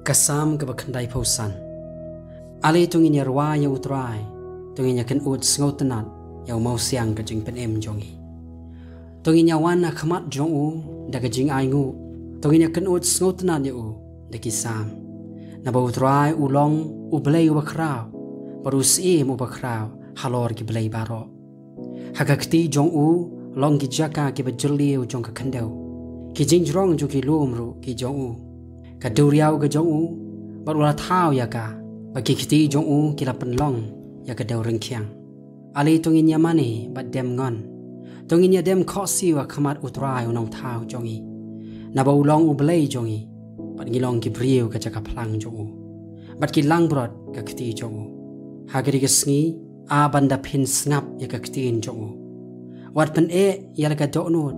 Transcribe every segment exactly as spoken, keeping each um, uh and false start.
Ka Salm kaba khyndaiphew san. Ale to ngin ïa rwai ïa U Trai, to ngin ïa kynut sngewtynnat ïa u mawsiang ka jingpynim jong ngi. To ngin ïa wan ha khmat jong u da ka jingainguh, to ngin ïa kynut sngewtynnat ïa u da ki salm. Naba U Trai u long U Blei uba khraw, bad u Syiem uba khraw halor ki blei baroh. Ha ka kti jong u long ki jaka kiba jylliew jong ka khyndew, ki jingjrong jong ki lum ruh ki jong u. Ka duriaw ka jong u, bad u la thaw ïa ka, bad ki kti jong u ki la pynlong ïa ka dew ryngkhiang. Ale to ngin ïa mane bad dem ngon, to ngin ïa dem khohsiew ha khmat U Trai U Nongthaw jong ngi. Naba u long U Blei jong ngi, bad ngi long ki briew ka jaka phlang jong u, bad ki langbrot ka kti jong u. Ha kane ka sngi, a ban da phin sngap ïa ka ktien jong u. Wat pyneh ïa la ka dohnud,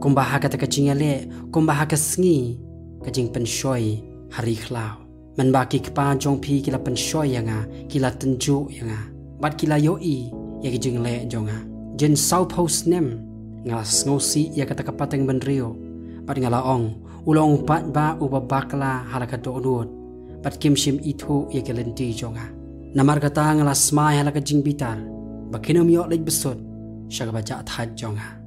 kumba ha kata ka jingïaleh, kumba ha ka sngi ka jingpynshoi ha ri khlaw. Mynba ki kpa jong phi ki la pynshoi ïa nga, ki la tynjuh ïa nga, bad ki la ïohi ïa ki jingleh jong nga. Jin sawphew snem nga la sngewsih ïa kata ka pateng bynriew, bad nga la ong, u long u paidbah uba bakla ha la ka dohnud, bad kim shym ithuh ïa ki lynti jong nga. Namar kata nga la smai ha la ka jingbitar, ba kin ym ïoh leit bsut sha kaba jah thait jong nga.